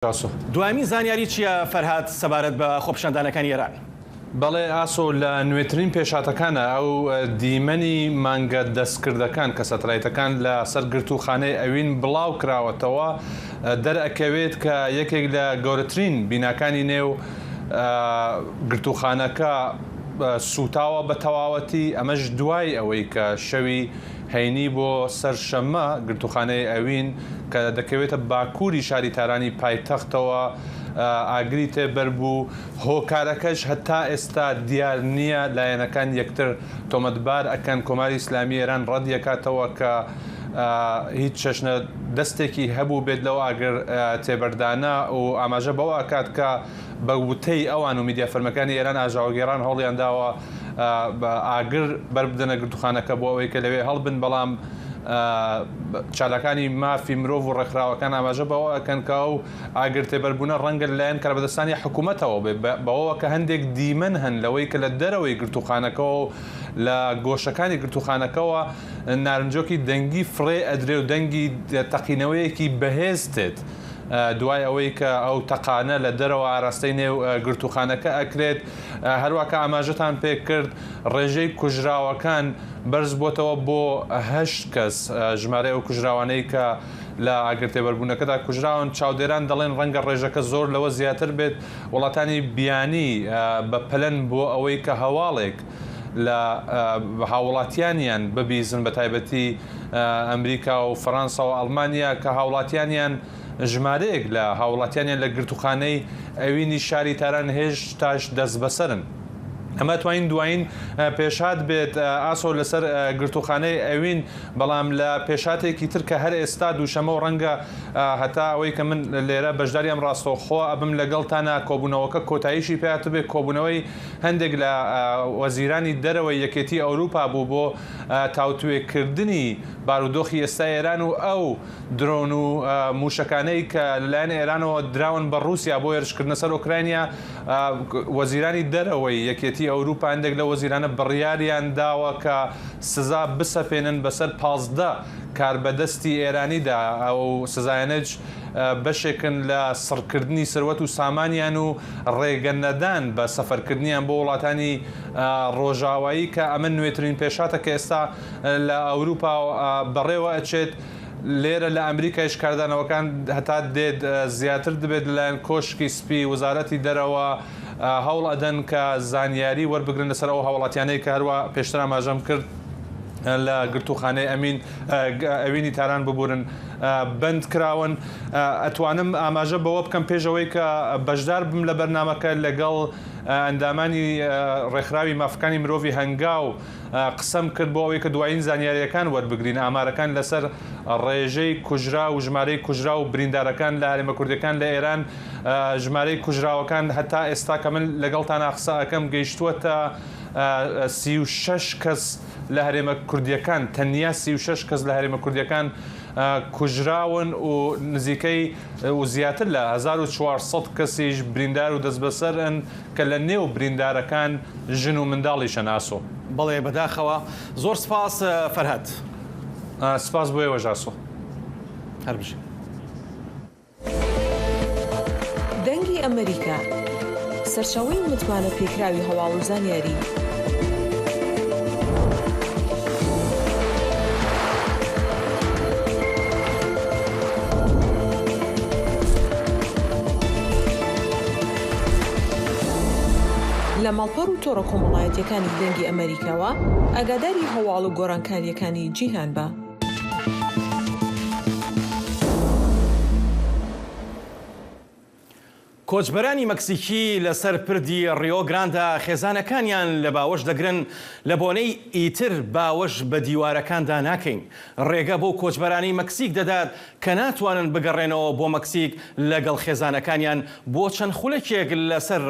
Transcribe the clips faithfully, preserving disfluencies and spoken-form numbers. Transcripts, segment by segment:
ئاسۆ. دوایین زانیاری چییە، فەرهاد، سەبارەت بە خۆپیشاندانەکانی ئێران؟ بەڵێ ئاسۆ، لە نوێترین پێشهاتەکانە ئەو دیمەنی مانگە دەستکردەکان کە سەتەلایتەکان لە سەر گرتووخانەی ئەوین بڵاو کراوەتەوە، دەرئەکەوێت کە یەکێک لە گەورەترین بیناکانی نێو گرتووخانەکە سووتاوە بە تەواوەتی. ئەمەش دوای ئەوەی کە شەوی هەینی بۆ سەرشەممە گرتووخانەی ئەوین کە دەکەوێتە باکووری شاری تارانی پایتەختەوە ئاگری تێبەر بوو. هۆکارەکەش هەتا ئێستا دیار نییە. لایەنەکان یەکتر تۆمەتبار ئەکەن. کۆماری ئیسلامی ئێران ڕەتدەکاتەوە کە هیچ چەشنە دەستێکی هەبوو بێت لەو ئاگر تێبەردانە و ئاماژە بەوە ئەکات کە بە وتەی ئەوان و میدیا فەرمیەکانی ئێران ئاژاوەگێڕان هەوڵیان داوە ئاگر بەربدەنە گرتووخانەکە بۆ ئەوەی کە لەوێ هەڵبن، بەڵام چالاکانی مافی مرۆڤ و ڕێکخراوەکان ئاماژە بەوە ئەکەن کە ئەو ئاگر تێبەربوونە ڕەنگە لەلایەن کاربەدەستانی حکوومەتەوە بێ، بەوەوە کە هەندێک دیمەن هەن لەوەی کە لە دەرەوەی گرتووخانەکەەوە و لە گۆشەکانی گرتووخانەکەەوە نارنجۆکی دەنگی فڕێ ئەدرێ و دەنگی تەقینەوەیەکی بەهێز تێت. دوای ئەوەی کە ئەو تەقانە لە دەرەوە ئاراستەی نێو گرتووخانەکە ئەکرێت. هەروە کە ئاماژەتان پێ کرد، ڕێژەی کوژراوەکان بەرز بۆتەوە بۆ هەشت کەس. ژمارەی ئەو کوژراوانەی کە لە ئاگرتێبەربوونەکەدا کوژراون، چاودێران دەڵێن ڕەنگە ڕێژەکە زۆر لەوە زیاتر بێت. وڵاتانی بیانی بە پلەن بۆ ئەوەی کە هەواڵێک لە هاوڵاتیانیان ببیزن، بە تایبەتی ئەمریکا و فەڕەنسا و ئەڵمانیا کە هاوڵاتیانیان ژمارەیەک لە هاوڵاتیانیان لە گرتووخانەی ئەوینی شاری تاران هێشتاش دەست بەسەرن. ئەمە توانین دوایین پێشات بێت ئاسۆ لەسەر گرتووخانەی ئەوین، بەڵام لە پێشاتێکی تر کە هەر ئێستا دووشەمە و ڕەنگە هەتا ئەوەی کە من لێرە بەشداری ئەم ڕاستەوخۆ ئەبم لەگەڵتانە، کۆبوونەوەکە کۆتاییشی پێات بێ. کۆبوونەوەی هەندێک لە وەزیرانی دەرەوەی یەکێتی ئەوروپا بوو بۆ تاوتوێکردنی بارودۆخی ئێستا ئێران و ئەو درۆن و موشەکانەی کە لەلایەن ئێرانەوە دراون بە رووسیا بۆ هێرشکردنە سەر ئۆکراینیا. وەزیرانی دەرەوەی یەکێتی ئەوروپا، هەندێک لە وەزیرانە بڕیاریان داوە کە سزا بسەپێنن بەسەر پازدە کاربەدەستی ئێرانیدا. ئەو سزایەنەج بەشێکن لە سڕکردنی سەروەت و سامانیان و ڕێگە نەدان بە سەفەرکردنیان بۆ وڵاتانی ڕۆژاوایی، کە ئەمە نوێترین پێشاتە کە ئێستا لە ئەوروپا بەڕێوە ئەچێت. لێرە لە ئەمریکایش کاردانەوەکان هەتا دێت زیاتر دەبێت. لەلایەن کۆشکی سپی، وەزارەتی دەرەوە هەوڵ ئەدەن کە زانیاری وەربگرن لەسەر ئەو هاوڵاتیانەی کە هەروە پێشتر ئاماژەم کرد لە گرتووخانەی ئەمین ئەوینی تاران ببورن بند کراون. ئەتوانم ئاماژە بەوە بکەم، پێشەوەی کە بەشدار بم لە بەرنمەکە، لەگەڵ ئەندامانی ڕێکخراوی مافەکانی مرۆڤی هەنگاو قسەم کرد بۆ ئەوەی کە دوایین زانیاریەکان وەربگرین. ئامارەکان لەسەر ڕێژەی کوژرا و ژمارەی کوژرا و بریندارەکان لە هەرێمە کوردیەکان لە ئێران، ژمارەی کوژراوەکان هەتا ئێستا کە من لەگەڵتانا قسە ئەکەم گەیشتووەتە سی و شەش کەس لە هەرێمە کوردیەکان، تەنیا سی و شەش کەس لە هەرێمە کوردیەکان کوژراون و نزیکەی و زیاتر لە هەزار و چوار سەد کەسیش بریندار و دەستبەسەرن کە لە نێو بریندارەکان ژن و منداڵیشە ناسۆ. بەڵێ، بەداخەوە. زۆر سپاس، فەرهاد. سپاس بۆ ئێوەش ئاسۆ. هەر بژی. دەنگی ئەمریکا، سەرچاوەی متمانە پێکراوی هەواڵ و زانیاری. لە ماڵپەڕ و تۆڕە کۆمەڵایەتیەکانی دەنگی ئەمریکاوە ئاگاداری هەواڵ و گۆڕانکاریەکانی جیهان بە. کۆچبەرانی مەکسیکی لەسەر پردی ڕیۆ گراندە خێزانەکانیان لە باوەش دەگرن، لە بۆنەی ئیتر باوەش بە دیوارەکاندا ناکەین. ڕێگە بۆ کۆچبەرانی مەکسیک دەدات کە ناتوانن بگەڕێنەوە بۆ مەکسیک لەگەڵ خێزانەکانیان بۆ چەند خولەکێک لەسەر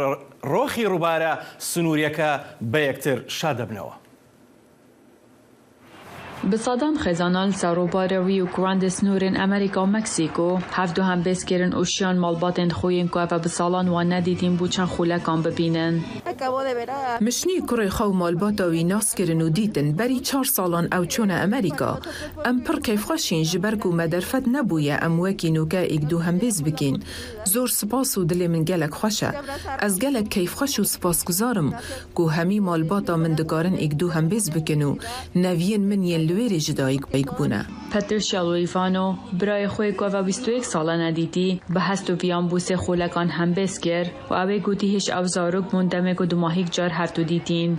ڕۆخی ڕووبارە سنووریەکە بە یەکتر شادەبنەوە. Bi sedan xêzanan li ser rûbarê Rio Grande snorên Amerîka û Meksîko hevdu hembêz kirin û şiyan malbatên xwe yên ku ev e bi salan wan nedîtîn bû çend xûlekan bibînin. Mişnî kurê xwe û malbata wî nas kirin û dîtin, berî çar salan ew çûne Amerîka. Em pir keyfxweş în, ji ber ku me derfet nebûye em wekî nûke êk du hembêz bikîn. Zor spas û dilê min gelek xweş e. Ez gelek keyfxweş û spasguzar im ku hemî malbata min dikarin êk du hembêz bikin û neviyên min yên li wêrê ji dayik peyk bûne. Patricia Luivano, birayê xwe yê ku ev e bîst û yek sal e nedîtî, bi hest û viyan bû sê xûlekan hembêz kir û ew ê gotî hêj ew zarok bûn demê ku dumahîk car hevdu dîtîn.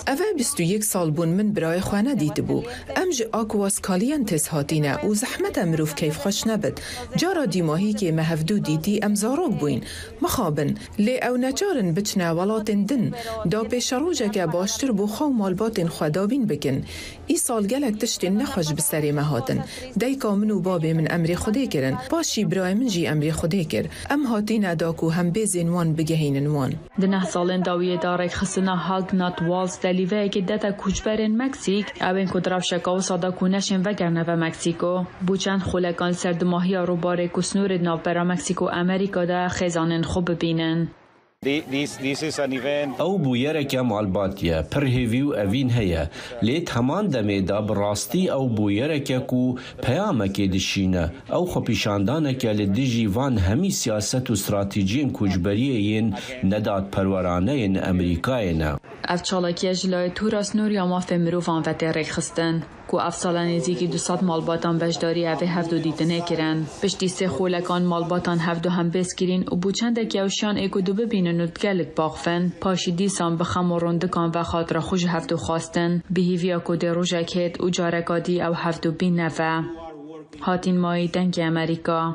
Ev e bîst û yek sal bûn min birayê xwe nedîtibû. Em ji Aguas Calientes hatîne û zehmet e mirov keyfxweş nebit. Cara dîmahîkê me hevdu dîtî em zarok bûyn. Mixabin, lê ew neçar in biçine welatên din, da pêşerojeke baştir bo xwe û malbatên xwe dabîn bikin. Îsal gelek tiştên nexweş bi serê me hatin. Dayika min û babê min emrê Xwedê kirin. Paşî birayê min jî emrê Xwedê kir. Em hatîne da ku hembêzên wan bigehînin wan. Di neh salên dawiyê de rêkxistina Hug Not Walls de lîveyekê dete koçberên Meksîk, ew ên ku di rewşeka wisa de ku neşên vegerine ve Meksîko. Bû çend xûlekan li ser dimahiya rûbarê ku snorê di navbera Meksîk û Amerîka de xêzanên xwe bibînin. Thi-, this, this is an event. Ew bûyereke malbatî ye, pir hêvî û evîn heye, lê di heman demê de bi rastî ew bûyereke ku peyamekê dişîne. Ew xwepîşandaneke li dijî van hemî siyaset û stratejiyên koçberiyê yên nedadperwerane yên Amerîkayê ne. Ev çalakiye ji layê Tora Snorî ya Mafê Mirovan ve tê rêkxistin, ku ev sala nêzîkî du sed malbatan beşdarî evê hevdûdîtinê kirin. Piştî sê xolekan malbatan hevdu hembêz kirîn û bû çendek ewşiyan ê ku dû bibînin û digelik baxivin, paşî dîsan bi xem û rindikan ve xatira xwe ji hevdû xwestin, bi hîviya ku dê rojek hêt û careka dî ew hevdû bîne ve. Hatîn Mayî, Dengê Amerîka.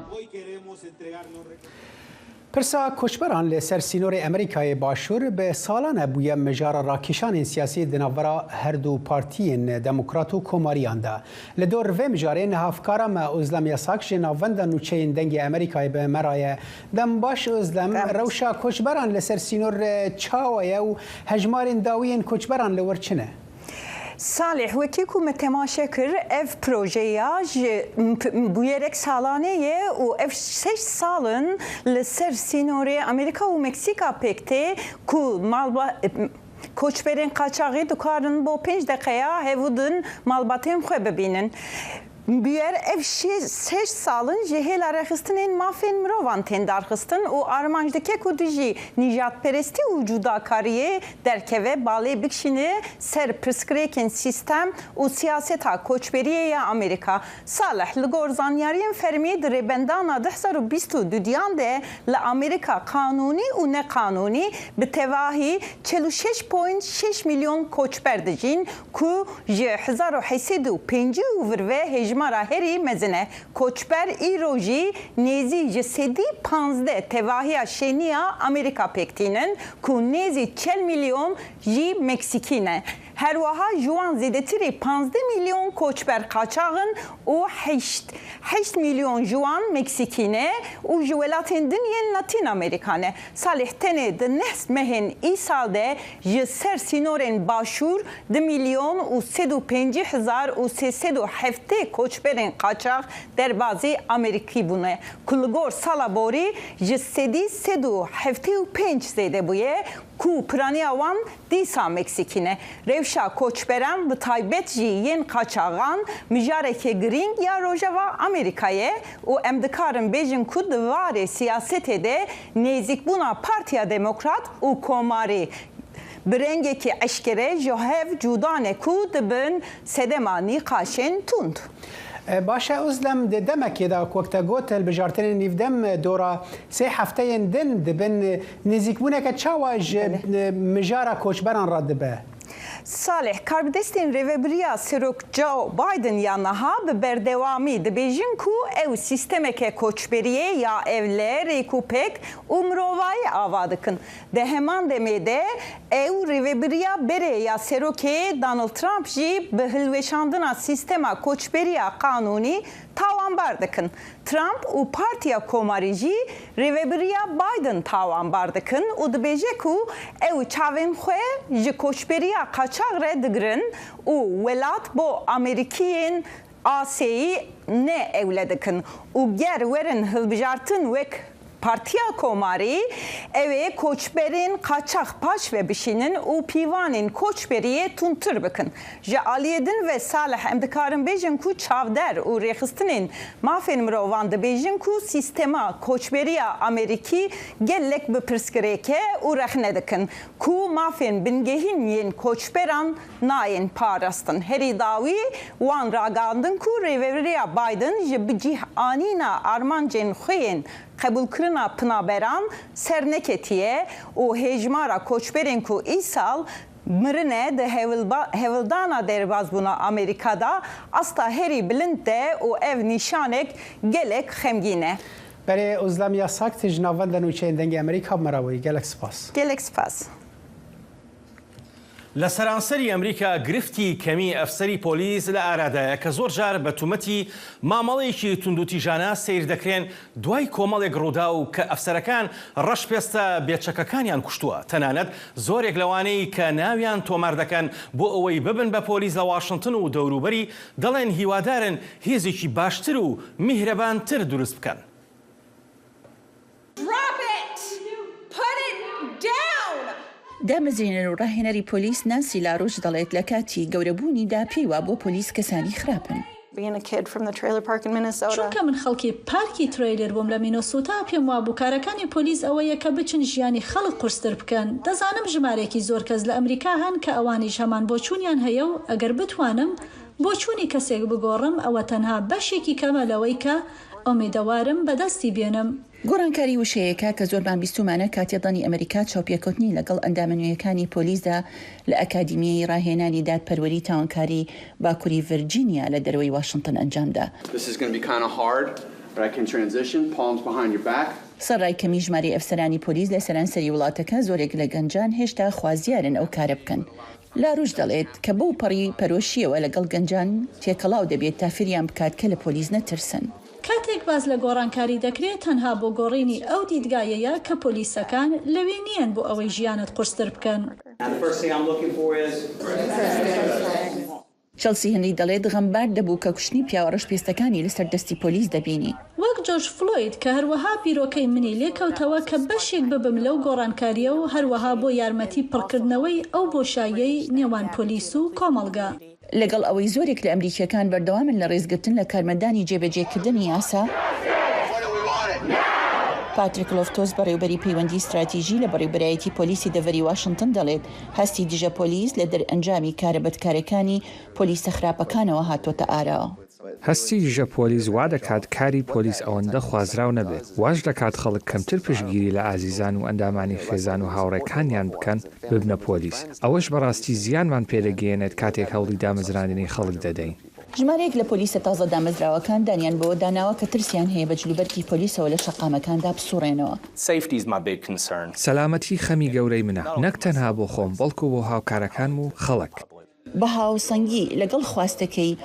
Pirsa koçberan li ser sînorê Amerîkayê Başûr bi salan e bûye mijara rakîşanên siyasî di navbera her du partiyên demokrat û komariyan de. Li dor vê mijarê niha hevkara me Ozlem Yasak ji Navenda Nûçeyên Dengê Amerîkayê bi me re ye. Dem baş Ozlem, Dem. rewşa koçberan li ser sînor, e, çawa ye û hejmarên dawî yên koçberan li wir çi ne? Salih, wekî ku me temaşe kir, ev projeya ji m-, p-, bûyerek salanê ye û ev şeş sal in li ser sînorê Amerîka û Meksîka pêk tê ku malba-, koçberên qaçaxî dikarin bo pênc deqeya hevûdin malbatên xwe bibînin. Bûyer ev şê-, şeş sal in ji hêla rêxistinên mafên mirovan tên darxistin û armanc dike ku dijî nîjadperestî û cudakariyê derkeve, balê bikişîne ser pirsgirêkên sîstem û siyaseta koçberiyê ya Amerîka. Salih, li gor zanyariyên fermî, di rêbendana du hezar û bîst û duyan de li Amerîka qanûnî û neqanûnî bi tevahî çel û şeş point şeş milyon koçber dijîn, ku ji hezar û heşt sed û pêncî û vir ve hejmara herî mezin e. Koçber îro jî nêzî ji sedî panzdeh tevahiya şêniya Amerîka pêk tînin, ku nêzî çel milyon jî Meksîkî ne. Her wiha ji wan zêdetirî panzdeh milyon koçber qaçax in û heşt, heşt milyon ji wan Meksîkî ne û ji welatên din yên Latîn Amerîka ne. Salih, tenê di neh mehên îsal de ji ser sînorên Başûr du milyon û sed û pêncî hezar û sê sed û heftê koçberên qaçax derbazî Amerîkî bûne, ku li gor sala borî ji sedî sed û heftê û pênc zêde bûye, ku piraniya wan dîsa Meksîkî ne. Rewşa koçberan, bi taybet jî yên qaçaxan, mijareke girîng ya Rojava Amerîka ye û em dikarin bêjin ku di warê siyasetê de nêzîkbûna Partiya Demokrat û Komarî bi rengekî eşkere ji hev cuda ne ku dibin sedema nîqaşên tund. E, baş e, Ozlem, di demekê de ku wek te got, hilbijartinên nîvdem dora sê hefteyên din dibin, nêzîkbûneke çawa ji, Belê. e, mijara koçberan re dibe? Salih, karbidestên rêvebiriya Serok Joe Biden ya niha bi berdewamî dibêjin ku ew sîstemeke koçberiyê ya ewle rêk û pêk û mirovayî ava dikin. Di heman demê de ew rêvebiriya berê ya serokê Donald Trump jî bi hilweşandina sîstema koçberiya qanûnî tawan tawanbar dikin. Trump û Partiya Komarî jî rêvebiriya Biden tawanbar dikin û dibêje ku ew çavên xwe ji koçberiya qaçax re digirin û welat bo Amerîkiyên asayî ne ewle dikin û ger werin hilbijartin wek Partiya Komarî, ew ê koçberên qaçax paş ve bişînin û pîvanên koçberiyê tundtir bikin. Ji aliyê din ve Salih, em dikarin bêjin ku çavdar û rêxistinên mafên mirovan dibêjin ku sîstema koçberiya Amerîkî gelek bi pirsgirêk e û rexne dikin ku mafên bingehîn yên koçberan nayên parastin. Herî dawî wan ragandin ku rêvebiriya Biden ji bicîhanîna armancên xwe yên qebûlkirina pinaberan serneketiye û hêjmara koçberên ku îsal mirine di hewilba-, hewildana derbazbûna Amerîka de asta herî bilind de û ev nîşanek gelek xemgîn e. Berê Ozlem Yasak, tu ji navenda nûçeyên Dengê Amerîka bi me re bûyî. Gelek spas. Gelek spas. لە سەرانسەری ئەمریکا گرفتی کەمی ئەفسەری پۆلیس لە ئارادایە کە زۆر جار بە تومەتی مامەڵەیەکی توندوتیژانە سەیر دەکرێن دوای کۆمەڵێک ڕووداو کە ئەفسەرەکان ڕەشپێستە بێچەکەکانیان کوشتووە. تەنانەت زۆرێک لەوانەی کە ناویان تۆمار دەکەن بۆ ئەوەی ببن بە پۆلیس لە واشنگتن و دەوروبەری دەڵێن هیوادارن هێزێکی باشتر و میهرەبانتر دروست بکەن. Drop it! Put it down! دامەزرێنەر و ڕاهێنەری پۆلیس نانسی لاروش دەڵێت لە کاتی گەورەبوونیدا پێی وابووە پۆلیس کەسانی خراپن. Being a kid from the trailer park in Minnesota. چونکە من خەڵکی پارکی ترەیلر بووم لە مینۆسۆتا، پێم وابوو کارەکانی پۆلیس ئەوەیە کە بچن ژیانی خەڵک قورستر بکەن. دەزانم ژمارەیەکی زۆر کەس لە ئەمریکا هەن کە ئەوانیش هەمان بۆچوونیان هەیە و ئەگەر بتوانم بۆچوونی کەسێک بگۆڕم، ئەوە تەنها بەشێکی کەمە لەوەی کە ئومێدەوارم بەدەستی بێنم. گۆڕانکاری وشەیەکە کە زۆرمان بیستوومانە کاتێ دەنی ئەمریکا چاوپێکەوتنی لەگەڵ ئەندامە نوێیەکانی پۆلیسدا لە ئەکادیمیەی ڕاهێنانی دادپەروەری تاوانکاری باکووری ڤرجینیا لە دەروەی واشنتن ئەنجامدا. This is gonna be kinda hard, but I can transition. Palms behind your back. سەرڕای کەمی ژمارەی ئەفسەرانی پۆلیس لە سەرانسەری وڵاتەکە، زۆرێک لە گەنجان هێشتا خوازیارن ئەو کارە بکەن. لاروش دەڵێت کە بەو پەڕی پەرۆشیەوە لەگەڵ گەنجان تێکەڵاو دەبێت تا فریان بکات کە لە پۆلیس نەترسن. کاتێک باس لە گۆڕانکاری دەکرێت، تەنها بۆ گۆڕینی ئەو دیدگایەیە کە پۆلیسەکان لەوێ نییەن بۆ ئەوەی ژیانت قورستر بکەن. چەڵسی هنری دەڵێت غەمبار دەبوو کە کوشتنی پیاوە ڕەشپێستەکانی لەسەر دەستی پۆلیس دەبینی. وەک جۆرج فلۆید کە هەروەها بیرۆکەی منی لێکەوتەوە کە بەشێک ببم لەو گۆڕانکارییە و هەروەها بۆ یارمەتی پڕکردنەوەی ئەو بۆشاییەی نێوان پۆلیس و کۆمەڵگە. لەگەڵ ئەوەی زۆرێک لە ئەمریکییەکان بەردەوامن لە ڕێزگرتن لە کارمەندانی جێبەجێکردنی یاسا، پاتریک لۆفتۆس، بەڕێوەبەری پەیوەندیی ستراتیژی لە بەڕێوەبەرایەتی پۆلیسی دەڤەری واشنتن دەڵێت هەستی دژە پۆلیس لە دەرئەنجامی کارە بەدکارەکانی پۆلیسە خراپەکانەوە هاتووەتە ئاراوە. هەستی دژە پۆلیس وا دەکات کاری پۆلیس ئەوەندە خوازراو نەبێت، واش دەکات خەڵک کەمتر پشتگیری لە ئازیزان و ئەندامانی خێزان و هاوڕێکانیان بکەن ببنە پۆلیس. ئەوەش بەڕاستی زیانمان پێدەگەیەنێت کاتێک هەوڵی دامەزراندنی خەڵک دەدەین. ژمارەیەک لە پۆلیسە تازە دامەزراوەکان دانیان بەوە داناوە کە ترسیان هەیە بە جلوبەرگی پۆلیسەوە لە شەقامەکاندا بسوڕێنەوە. Safety is my big concern. سەلامەتی خەمی گەورەی منە، نەک تەنها بۆ خۆم، بەڵکو بۆ هاوکارەکانم و خەڵک. بە هاوسەنگی لەگەڵ خواستەکەی،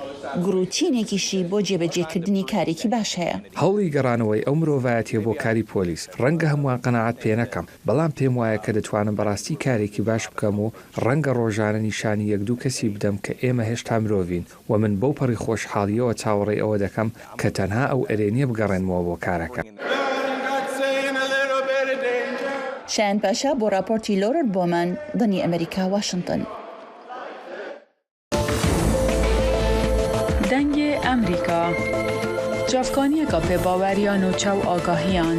گروتینێکیشی بۆ جێبەجێکردنی کارێکی باش هەیە. هەوڵی گەڕانەوەی ئەو مرۆڤایەتییە بۆ کاری پۆلیس، ڕەنگە هەمووان قەناعەت پێ نەکەم، بەڵام پێم وایە کە دەتوانم بەڕاستی کارێکی باش بکەم و ڕەنگە ڕۆژانە نیشانی یەک دوو کەسی بدەم کە ئێمە هێشتا مرۆڤین و من بەو پەڕی خۆشحاڵییەوە چاوەڕێی ئەوە دەکەم کە تەنها ئەو ئەرێنییە بگەڕێنمەوە بۆ کارەکە. شایان پاشا بۆ ڕاپۆرتی لۆرەر بۆمان، دەنی ئەمریکا، واشنتن. دەنگێ ئەمریکا، چاڤکانییەکە پێ باوەرییان و چاو ئاگاهییان.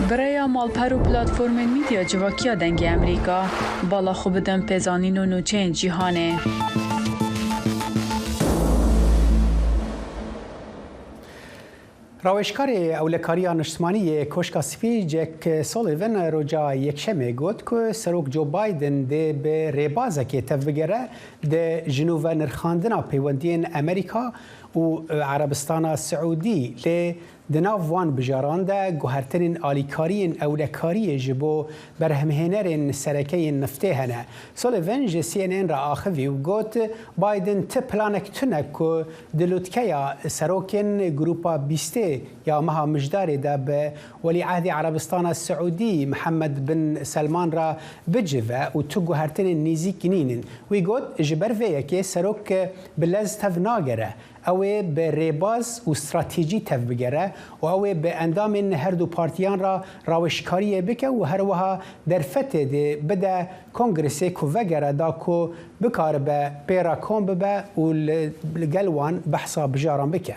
Bi rêya malper û platformên mîdya civakî ya Dengê Emerîka, bala xwe bidin pêzanîn û nûçeyên cîhanê. Rawêjkarê Ewlekariya Niştimanî yê Koşka Spî Jack Sullivan roja Yekşemê got ku Serok Joe Biden dê bi rêbazekê tevbigere di ji nû ve nirxandina peywendiyên Amerîka û Erebistana Siûdî lê Di nav van bijaran de guhertinên alîkariyên ewlekariyê ji bo berhemhênerên sereke yên niftê hene. Sullivan ji C N N re axivî û got, Biden ti planek tune ku di lûtkeya serokên Grupa Bîstê ya meha Mijdarê de bi Welîehdê Erebistana Siûdî Mihemed bin Selman re bicive û tu guhertinên nêzîk nînin. Wî got, ji ber vê yekê serok bi lez tev nagere. Ew ê bi rêbaz û stratejî tev bigere û ew ê bi endamên her du partiyan re rawêjkariyê bike û her wiha derfetê dê bide kongresê ku vegere da ku bikaribe pê re kom bibe û li, li gel wan behsa bijaran bike.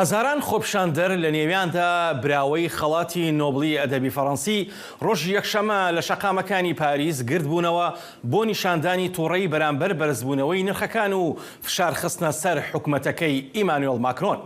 هەزاران خۆپیشاندەر، لە نێویاندا براوەی خەڵاتی نۆبڵی ئەدەبی فەڕەنسی، ڕۆژی یەکشەممە لە شەقامەکانی پاریس گردبوونەوە بۆ نیشاندانی تووڕەی بەرامبەر بەرزبوونەوەی نرخەکان و فشارخستنە سەر حکومەتەکەی ئیمانوێل ماکرۆن.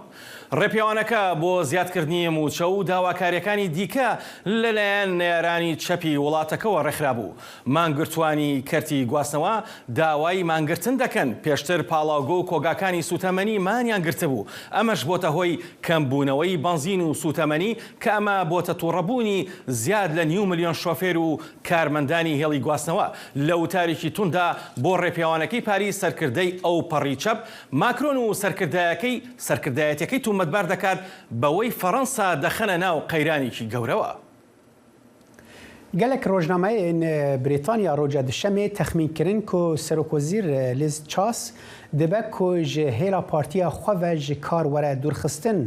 ڕێپێوانەکە بۆ زیادکردنی مووچە و داواکاریەکانی دیکە لەلایەن نەیارانی چەپی وڵاتەکەوە ڕێکخرابوو. مانگرتوانی کەرتی گواستنەوە داوای مانگرتن دەکەن، پێشتر پاڵاوگۆ و کۆگاکانی سوتەمەنی مانیان گرتبوو، ئەمەش بۆتە هۆی کەمبوونەوەی بەنزین و سوتەمەنی، کە ئەمە بۆتە تووڕەبوونی زیاد لە نیو ملیۆن شۆفێر و کارمەندانی هێڵی گواستنەوە. لە وتارێکی توندا بۆ ڕێپێوانەکەی پاریس، سەرکردەی ئەو پەڕی چەپ، ماکرۆن و سەرکردایەکەی سەرکردایەتیەکەی تومەتبار دەکات بەوەی فەڕەنسا دەخەنە ناو قەیرانێکی گەورەوە. Gelek rojnameyên Brîtanya roja Dişemê texmîn kirin ku Serokwezîr Liz Truss dibe ku ji hêla partiya xwe ve ji kar were dûrxistin.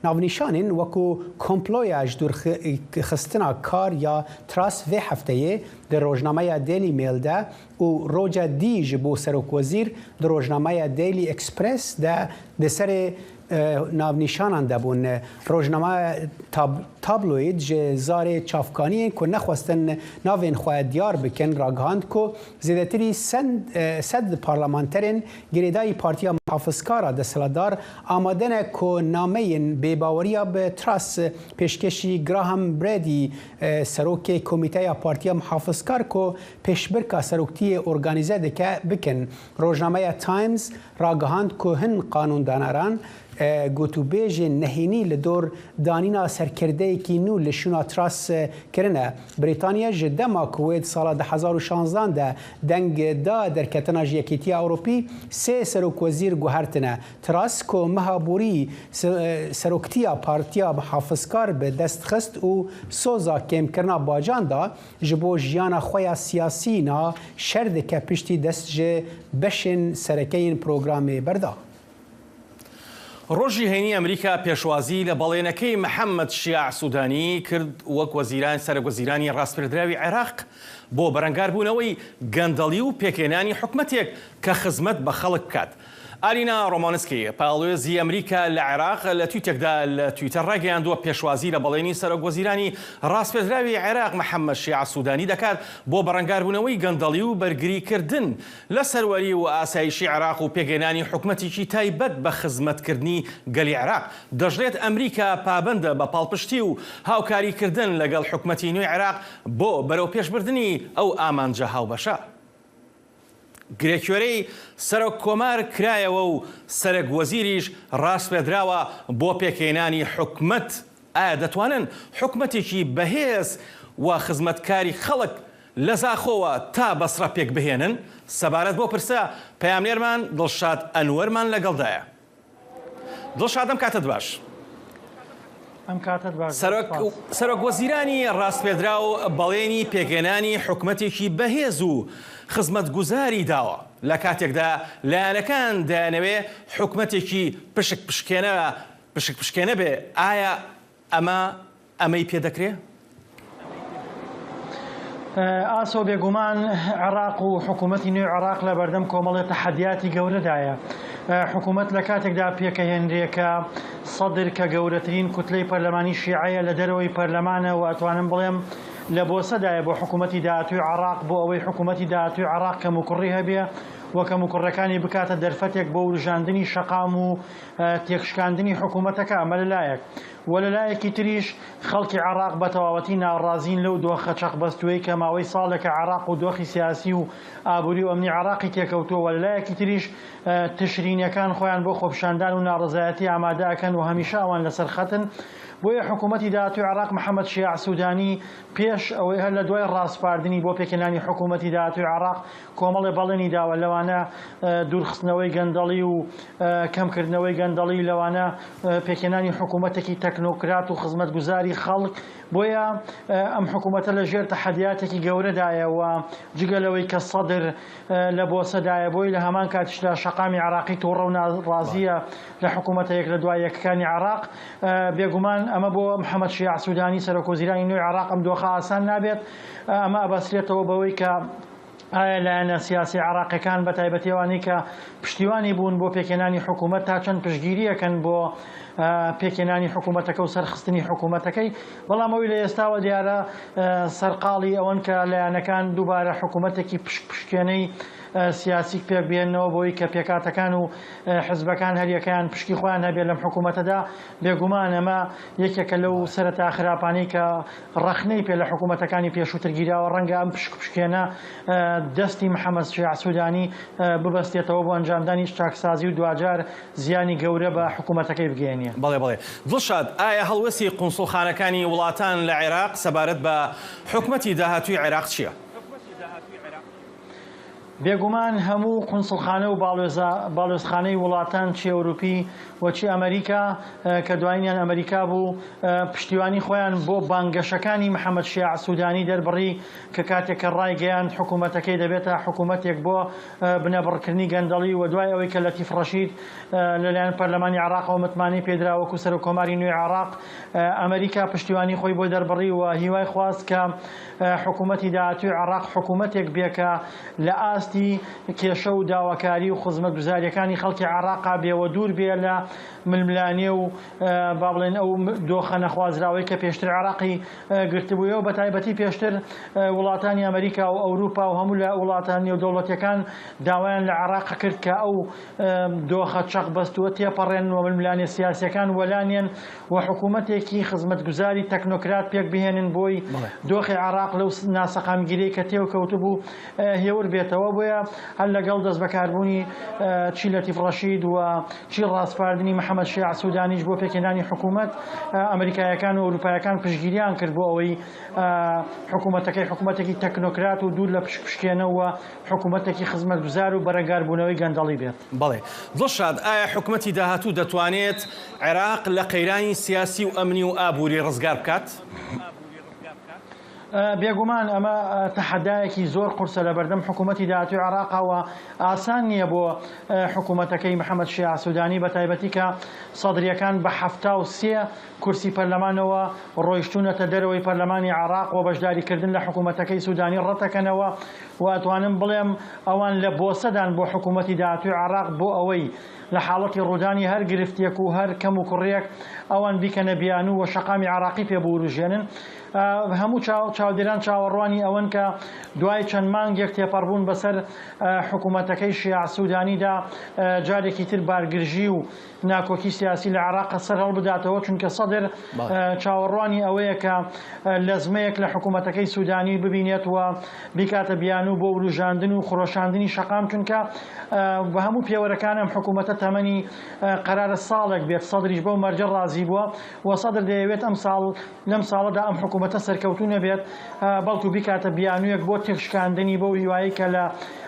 Navnîşanên wekû komploya ji dûrxistina kar ya Truss vê hefteyê di rojnameya Daily Mail de û roja dî ji bo serokwezîr di rojnameya Daily Express de di serê, e, navnîşanan de bûn. Rojname tab-, tabloîd ji zarê çavkaniyên ku nexwestin navên xwe diyar bikin, ragihand ku zêdetirî send, e, sed parlamenterên girêdayî Partiya Muhafizkar a desthilatdar amade ne ku nameyên bêbaweriya bi Truss pêşkêşî Graham Brady, e, serokê Komîteya Partiya Muhafizkar ku pêşbirka seroktiyê organîze dike, bikin. Rojnameya Times ragihand ku hin qanûndanaran, e, gotûbêjên nehênî li dor danîna serkirdeyekî nû li şûna Truss, e, kirine. Brîtanya ji dema ku wê di sala du hezar û şanzdan de deng da derketina ji Yekîtiya Ewropî, sê serokwezîr guhertine. Truss ku meha borî se-, e, seroktiya Partiya Muhafizkar bi dest xist û soza kêmkirina bacan da, ji bo jiyana xwe ya siyasî niha şer dike piştî dest ji beşên sereke yên programê berda. ڕۆژی هەینی ئەمریکا پێشوازی لە بەڵێنەکەی محەممەد شیاع سوودانی کرد وەک وەزیران، سەرۆک وەزیرانی ڕاستپێردراوی عێراق بۆ بەرەنگاربوونەوەی گەندەڵی و پێکهێنانی حکومەتێک کە خزمەت بە خەڵک بکات. ئالینا ڕۆمانسکی، پاڵێزی ئەمریکا لە عێراق، لە تویتێکدا لە تویتەر ڕایگەیاندووە پێشوازی لە بەڵێنی سەرۆک وەزیرانی ڕاستپێردراوی عێراق محەممەد شیاع سوودانی دەکات بۆ بەرەنگاربوونەوەی گەندەڵی و بەرگریکردن لە سەروەری و ئاسایشی عێراق و پێکهێنانی حکومەتێکی تایبەت بە خزمەتکردنی گەلی عێراق. دەژڵێت ئەمریکا پابەندە بە پاڵپشتی و هاوکاریکردن لەگەڵ حکومەتی نوێی عێراق بۆ بەرەوپێشبردنی ئەو ئامانجە هاوبەشە. گرێکوێرەی سەرۆک کۆمار کرایەوە و سەرەک وەزیریش ڕاستپێدراوە بۆ پێکهێنانی حکومەت. ئایا دەتوانن حکومەتێکی بەهێز و خزمەتکاری خەڵک لە زاخۆوە تا بەسڕە پێک بهێنن؟ سەبارەت بۆ پرسە پەیامنێرمان دڵشاد ئەنوەرمان لەگەڵدایە. دڵشاد، ئەم کاتت باش. ئەم کاتت باش. سەرۆک، سپاس. سەرۆک وەزیرانی ڕاستپێدراو بەڵێنی پێکهێنانی حکومەتێکی بەهێز و خزمەتگوزاری داوە، لە کاتێکدا لایەنەکان دەیانەوێ حکومەتێکی پشک پشکێنە، پشک پشکێنە بێ. ئایا ئەمە، ئەمەی پێ دەکرێ؟ ئاسۆ، بێگومان عێراق و حکوومەتی نوێی عێراق لە بەردەم کۆمەڵێ تەحەدیاتی گەورەدایە. حکوومەت لە کاتێکدا پێکەهێنرێ کە سەدر کە گەورەترین کوتلەی پەرلەمانی شیعەیە لە دەرەوەی پەرلەمانە و ئەتوانم بڵێم لە بۆسەدایە بۆ حکوومەتی داهاتووی عێراق، بۆ ئەوەی حکوومەتی داهاتووی عێراق کەموکوڕی هەبێ و کەموکوڕەکانی بکاتە دەرفەتێک بۆ وروژاندنی شەقام و تێکشکاندنی حکوومەتەکە. ئەمە لە لایەک. و لەلایەکی تریش خەڵکی عێراق بە تەواوەتی ناڕازین لەو دۆخە چەقبەستووەی کە ماوەی ساڵێکە عێراق و دۆخی سیاسی و ئابووری و ئەمنی عێراقی تێکەوتووە، و لەلایەکی تریش، ئە، تشرینیەکان خۆیان بۆ خۆپیشاندان و ناڕەزایەتی ئامادە ئەکەن و هەمیشە ئەوان لەسەر خەتن. بۆیە حکوومەتی داهاتووی عێراق محەممەد شیاع سوودانی پێش ئەوەی هەر لە دوای ڕاسپاردنی بۆ پێکهێنانی حکوومەتی داهاتووی عێراق کۆمەڵێ بەڵێنی داوە، لەوانە، ئە، دوورخستنەوەی گەندەڵی و، ئە، کەمکردنەوەی گەندەڵی، لەوانە، ئە، پێکهێنانی حکوومەتێکی تەکنۆکرات و خزمەتگوزاری خەڵک. بۆیە، ئە، ئەم حکوومەتە لە ژێر تەحەدیاتێکی گەورەدایە و جگە لەوەی کە سەدر، ئە، لە بۆسەدایە، بۆی لە هەمان کاتیشدا شەقامی عێراقی تووڕە و ناڕازیە لە حکوومەتە یەک لە دوای یەکەکانی عێراق. ئە، بێگومان ئەمە بۆ محەممەد شیاع سوودانی سەرۆک وەزیرانی نوێی عێراق ئەم دۆخە ئاسان نابێت. ئە، ئەمە ئەبەسترێتەوە بەوەی کە ئایا لایەنە سیاسی عێراقیەکان، بە تایبەتی ئەوانەی کە پشتیوانی بوون بۆ پێکهێنانی حکوومەت، تا چەند پشتگیریەکەن بۆ، ئە، پێکهێنانی حکوومەتەکە و سەرخستنی حکوومەتەکەی؟ بەڵام ئەوەی لە ئێستاوە دیارە، ئە، سەرقاڵی ئەوەن کە لایەنەکان دووبارە حکوومەتێکی پشک پشکێنەی، ئە، سیاسی پێک بێننەوە، بۆی کە پێکاتەکان و، ئە، حزبەکان هەریەکەیان پشکی خۆیان هەبێت لەم حکوومەتەدا. بێگومان ئەمە یەکێکە لەو سەرەتا خراپانەی کە ڕەخنەی پێ لە حکوومەتەکانی پێشووتر گیراوە. ڕەنگە ئەم پشک پشکێنە، ئە، دەستی محەممەد شیاع سوودانی، ئە، ببەستێتەوە بۆ ئەنجامدانی چاکسازی و دواجار زیانی گەورە بە حکوومەتەکەی بگەێنێ. بەڵێ، بەڵێ. دڵشاد، ئایا هەڵوەستی قونسڵخانەکانی وڵاتان لە عێراق سەبارەت بە حکوومەتی داهاتووی عێراق چییە؟ بێگومان هەموو قونسڵخانە و باڵوێزە-، باڵوێزخانەی وڵاتان، چی ئەوروپی و چی ئەمریکا، ئە، کە دوایینیان ئەمریکا بوو، ئە، پشتیوانی خۆیان بۆ بانگەشەکانی محەممەد شیاع سوودانی دەربڕی، کە کاتێک کە ڕایگەیاند حکوومەتەکەی دەبێتە حکوومەتێک بۆ، ئە، بنەبڕکردنی گەندەڵی، و دوای ئەوەی کە لەتیف ڕەشید، ئە، لەلایەن پەرلەمانی عێراقەوە متمانەی پێدرا وەکو سەرۆک کۆماری نوێی عێراق، ئە، ئەمریکا پشتیوانی خۆی بۆ دەربڕی و هیوای خواست کە، ئە، حکوومەتی داهاتووی عێراق حکوومەتێک بێ کە لە ئاستی کێشە و داواکاری و خزمەتگوزاریەکانی خەڵکی عێراقا بێ و دوور بێ لە ململانێ و، ئە، با بڵێن ئەو م-، دۆخە نەخوازراوەی کە پێشتر عێراقی، ئە، گرتبوویەوە. بە تایبەتی پێشتر، ئە، وڵاتانی ئەمریکا و ئەوروپا و هەموو لە وڵاتان نێودەوڵەتیەکان داوایان لە عێراق کرد کە ئەو، ئە، دۆخە چەق بەستووە تێپەڕێن و ململانێ سیاسیەکان وەلانێن و حکوومەتێکی خزمەتگوزاری تەکنۆکرات پێک بهێنن بۆی بەڵێ. دۆخی عێراق لەو س-، ناسەقامگیری کە تێو کەوتبوو، ئە، هێور بێتەوە. بۆیە هەر لەگەڵ دەست بەکاربوونی، ئە، چی لەتیف ڕەشید و چی ڕاسپاردنی محەممەد شیاع سوودانیش بۆ پێکهێنانی حکوومەت، ئە، ئەمریکایەکان و ئەوروپایەکان پشتگیریان کرد بۆ ئەوەی، ئە، حکوومەتەکەی حکوومەتێکی تەکنۆکرات و دوور لە پشک پشکێنە و حکوومەتێکی خزمەتگوزار و بەرەنگاربوونەوەی گەندەڵی بێت. بەڵێ. دڵشاد، ئایا حکوومەتی داهاتوو دەتوانێت عێراق لە قەیرانی سیاسی و ئەمنی و ئابووری ڕزگار بکات؟ ئە، بێگومان ئەمە، ئە، تەحەدایەکی زۆر قورسە لە بەردەم حکوومەتی داهاتووی عێراقا و ئاسان نییە بۆ، ئە، حکوومەتەکەی محەممەد شیاع سوودانی، بە تایبەتی کە سەدریەکان بە حەفتا و سێ کورسی پەرلەمانەوە ڕۆیشتوونەتە دەرەوەی پەرلەمانی عێراق و بەشداریکردن لە حکوومەتەکەی سوودانی ڕەتەکەنەوە. و ئەتوانم بڵێم ئەوان لە بۆسەدان بۆ حکوومەتی داهاتووی عێراق بۆ ئەوەی لە حاڵەتی ڕوودانی هەر گرفتێک و هەر کەم و کوڕیەک ئەوان بیکەنە بیانوو و شەقامی عێراقی پێ بوروژێنن. ئە، هەموو چاو-، چاودێران چاوەڕوانی ئەوەن کە دوای چەند مانگێک تێپەڕبوون بەسەر، ئە، حکوومەتەکەی شیاع سوودانیدا، ئە، جارێکی تر بارگرژی و ناکۆکی سیاسی لە عێراق سەر هەڵبداتەوە، چونکە سەدر، بەڵێ. ئە، چاوەڕوانی ئەوەیە کە، ئە، لەزمەیەک لە حکوومەتەکەی سوودانی ببینێت و بیکاتە بیانوو بۆ وروژاندن و خرۆشاندنی شەقام، چونکە، ئە، بە هەموو پێوەرەکان ئەم حکوومەتە تەمەنی، ئە، قەرارە ساڵێک بێت. سەدریش بەو مەرجە ڕازی بووە و سەدر دەیەوێت ئەم ساڵ، لەم ساڵەدا ئەم حکوومەتە سەرکەوتوو نەبێت، ئە، بەڵکو بیکاتە بیانوویەک بۆ تێکشکاندنی، بۆ هیوایی کە لە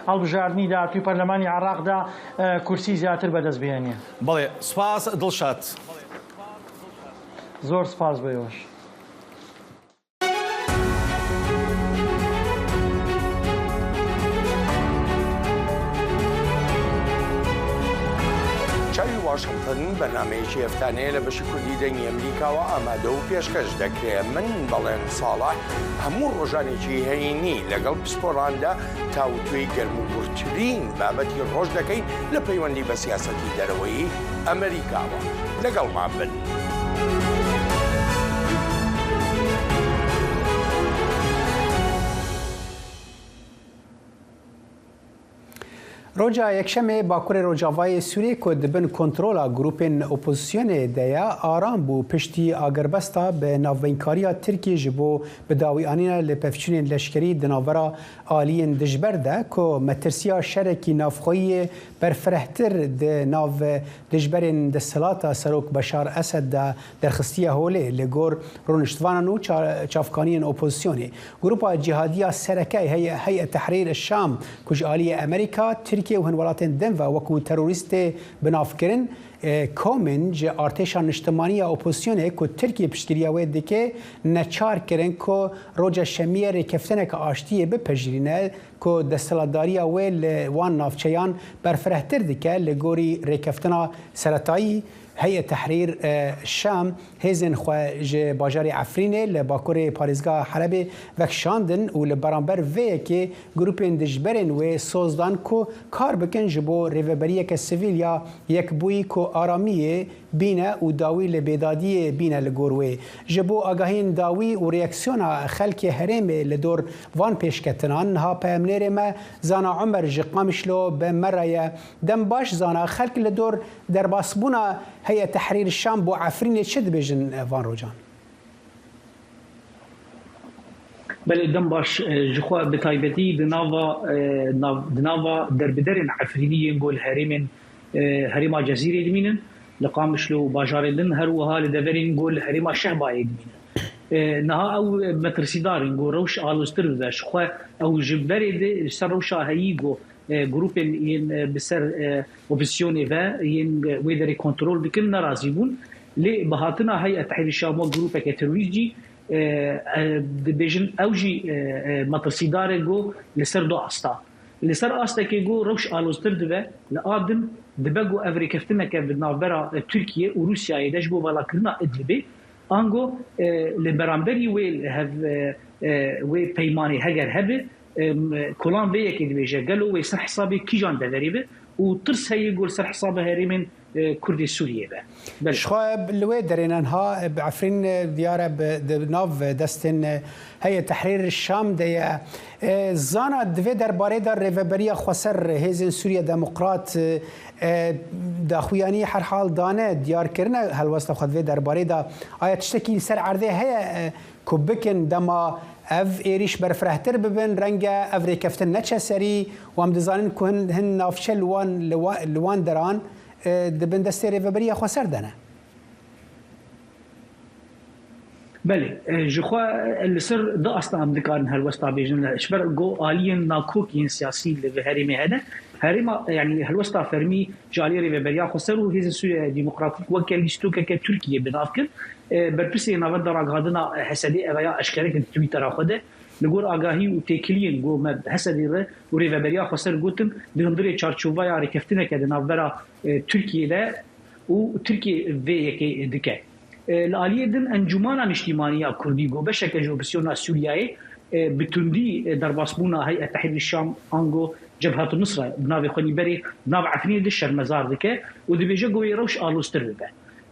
هەڵبژاردنی داهاتووی پەرلەمانی عێراقدا، ئە، کورسی زیاتر بەدەست بهێنێ. بەڵێ، سپاس دڵشاد. زۆر سپاس بۆ ئێوەش. چاوی واشنگتن بەرنامەیەکی هەفتانەیە لە بەشی کوردی دەنگی ئەمریکاوە ئامادە و پێشکەش دەکرێت. من بەڵێن ساڵح هەموو ڕۆژانێکی هەینی لەگەڵ پسپۆراندا تاوتوێی گەرم و گورترین بابەتی ڕۆژ دەکەین لە پەیوەندی بە سیاسەتی دەرەوەی ئەمریکاوە. لەگەڵمان بن. Roja Yekşemê Bakurê Rojavayê Sûriyê ku di bin kontrola grûpên opozisyonê de ye, aram bû piştî agirbesta bi navbeynkariya Tirkiyê ji bo bi dawî anîna li pevçûnên leşkerî di navbera aliyên dijber de ku metirsiya şerekî navxweyî yê berfirehtir di nav dijberên desthilata Serok Beşar Esed de derxistiye holê, li gor rûniştvanan û ça-, çavkaniyên opozisyonê. Grupa cîhadiya sereke Hey-, Heyet Tehrîr Şam, ku ji aliyê Amerîka, Tirkiye û hin welatên din ve wekû terorîstê bi nav kirin, e, komên ji artêşa niştimanî ya opozisyonê ku Tirkiye piştgiriya wê dike, neçar kirin ku roja Şemiyê rêkeftineke aştiyê bipejirîne ku desthilatdariya wê li wan navçeyan berfirehtir dike, li gorî rêkeftina seretayî. Heyet Tehrîr, e, Şam hêzên xwe ji bajarê Efrînê li bakurê parêzgeha Helebê vekişandin û li beramber vê yekê grûpên dijberên wê soz dan ku kar bikin ji bo rêveberiyeke sivîl ya yekbûyî ku aramiyê bîne û dawî li bêdadiyê bîne li gor wê. Ji bo agahiyên dawî û reaksiyona xelkê herêmê li dor van pêşketinan, niha peyamnêrê me Zana Omer ji Qamişlo bi me re ye. Dem baş Zana, xelk li dor derbasbûna Heyet Tehrîr Şam bo Efrînê çi dibêjin van rojan? Belê, dem baş, e, ji xwe bi taybetî di nava, e, nav-, di nava derbiderên Efrînî yên ku li herêmên, e, herêma Cezîrê dimînin, li Qamişlo û bajarên din, her wiha li deverên ku li herêma Şehbayê dimînin. E, niha ew metirsîdar in ku rewş aloztir bibe. Ji xwe ew ji berê de li ser rewşa heyî ku e, grûpên yên, e, bi ser, e, opozîsyonê ve yên, e, wê derê kontrol dikin, nerazî bûn. Lê bi hatina Heyet Tehrîr Şam wek grûpeke terorîst jî, e, e, dibêjin ew jî, e, e, metirsîdar e ku li ser du asta. Li ser astekê ku rewş aloztir dibe, li a din dibe ku ev rêkeftineke di navbera, e, Tirkiye û Rûsyayê de ji bo valakirina Idlibê, ango, e, li beramberî wê hev, e, e, wê peymanê heger hebe, em, kolan vê yekê dibêje, gelo wê ser hesabê kîjan deverê be û tirs heye ku li ser hesabê herêmên, e, Kurdê Sûriyê be. Belê. Ji xwe li wê derê ne niha, e, bi Efrîn, e, diyar e bi, di nav destên, e, Heyet Tehrîr Şam de ye. E, Zana, di vê derbarê de Rêveberiya Xweser, Hêzên Sûriye Demokrat, e, e, daxuyanî herhal dane, diyar kirine helwesta xwe di vê derbarê de. Aya tiştekî li ser erdê heye, e, ku bikin dema ev êrîş berfirehtir bibin, renge ev rêkeftin neçe serî û em dizanin ku hin, hin navçe li wan, li wa-, li wan deran, e, di bin destê Rêveberiya Xweser de ne. Belê, e, ji xwe, e, li ser du asta em dikarin helwesta bêjin, ji ber ku aliyên nakok yên siyasî li vê herêmê hene. Herêma, e, yanî helwesta fermî ji aliyê Rêveberiya Xweser û Hêzên Sûriye Demokratîk weke lîstokeke Tirkiye bi nav kir. E, berpirsê Navenda Ragihandina Hesedê ev ya eşkere kir di Twittera xwe de. Li gor agahî û têkiliyên ku me Hesedê re û Rêveberiya Xweser gotin, di hundirê çarçoveya rêkeftineke di navbera, e, Tirkiyê de û Tirkiye vê yekê dike. E, li aliyê din Encûmana Niştîmanî ya Kurdî ku beşeke ji opozîsyona Sûriyeyê, e, bi tundî, e, derbasbûna Heyet Tehrîr Şam ango Cebhetu Nusra bi navê xwe nî berê di nav Efrînê de şermezar dike û dibêje ku wê rewş aloztir bibe.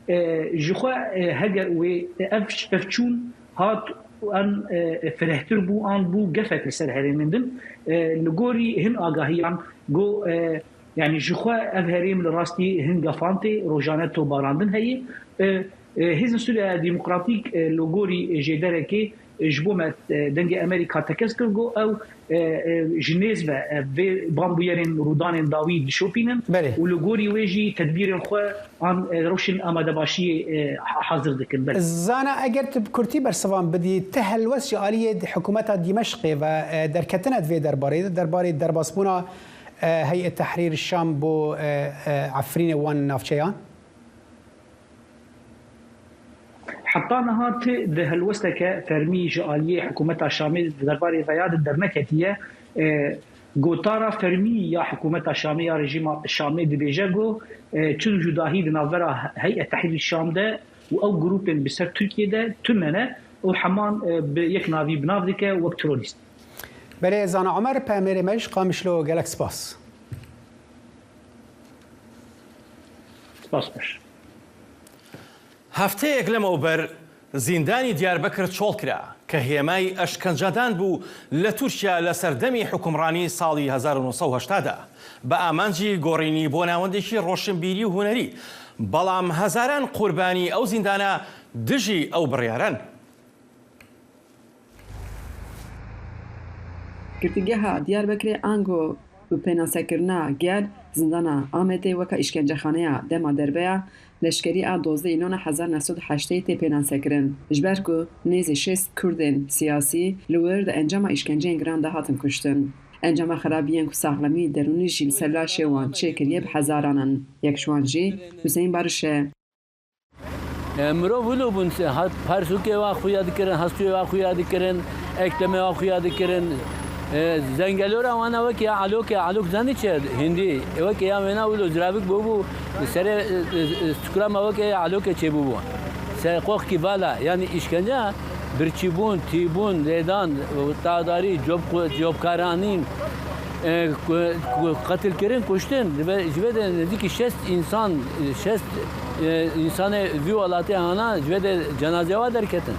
E, ji xwe, e, heger wê ev pevçûn hat û em, e, firehtir bû an bû gefek li ser herêmên din. E, li gorî hin agahiyan got, e, yanî ji xwe ev herêm li rastî hin gefan tê, rojane tobarandin heye. E, e, Hêzên Sûriya Demokratîk, e, li gorî jêderekê, e, ji bo me, e, dengê Amerîka tekez kir, got ew, e, e, ji nêz ve, e, vê banbûyerên rûdanên dawî dişopînin Belê. Û li gorî wê jî tedbîrên xwe an, e, rewşên amadebaşiyê, e, ha-, hazir dikin. Belê. Zana, eger tu bi kurtî bersivan bidî, ti helwest ji aliyê di hikûmeta Dîmeşqê ve, e, derketine di vê derbarê de, derbarê derbasbûna, e, Heyet Tehrîr Şam bo, e, e, Efrînê wan navçeyan? Heta niha ti di helwesteke fermî ji aliyê hikûmeta Şamê di derbarê veya de derneketiye. E, gotara fermî ya hikûmeta Şamê ya rejîma Şamê dibêje ku, e, çi cudahî di navbera Heyet Tehrîr Şam de û ew grûpên bi ser Tirkiyê de tune ne û heman, e, bi yek navî bi nav dike wek terorîst. Belê, Zana Omer, peyamnêrê me ji Qamişlo, gelek spas. Spas baş. Hefteyek lemewber zîndanî Diyarbekir çol kira. کە هێمای ئەشکەنجەدان بوو لە تورکیا لە سەردەمی حکومڕانی ساڵی هەزار و نۆ سەد و هەشتا دا، بە ئامانجی گۆڕینی بۆ ناوەندێکی ڕۆشنبیری و هونەری، بەڵام هەزاران قوربانی ئەو زیندانە دژی ئەو بڕیارەن. Girtîgeha Diyarbekirê ango bi pênasekirina gel, zindana Amedê weka îşkencexaneya dema derbeya leşkerî a dozdeh Îlona hezar neh sed û heştê tê pênasekirin, ji ber ku nêzî şêst Kurdên siyasî li wir di encama îşkenceyên giran de hatin kuştin. Encama xerabiyên ku saxlemî derûnî jî li ser laşê wan çêkiriye bi hezaran in. Yek ji wan jî Huseyîn Bariş e. E, mirov wilo bûn, se-, hat, persûkê wa xuya dikirin, hestûyê wa xuya dikirin, eklemê wa xuya dikirin. E, zengelora wana weke ya Elokê, Elok zanî çi? Hindî. E, weke ya wêna wilo ziravik bûbû, serê, e, e, e, sukra me weke ya Elokê çêbûbû. Serê qoxkî vala, yanî îşkence, birçîbûn, tîbûn, lêdan, tadarî, cob-, cobkaranîn, e, ku-, ku-, qetilkirin, kuştin, ji vê, ji vê de nêzîkî şêst însan, şêst, e, însanê vî welatê hana ji vê de cenazeya wa derketin.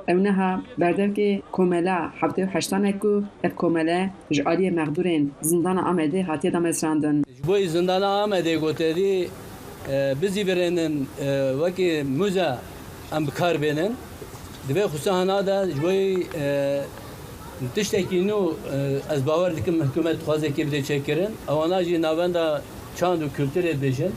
Ew niha berdevkê komela heftê û heştan e ku ev komele ji aliyê mexdûrên zindana Amedê hatiye damezrandin. Ji bo yî zindana Amedê gote dî, e, bizîvirênin, e, wekî muze em bi kar bênin. Di vê xusahana de ji bo yî, e, tiştekî nû, e, ez bawer dikim hikûmet dixwaze kê bide çêkirin. Ewana jî navenda çand û kulturê dibêjin.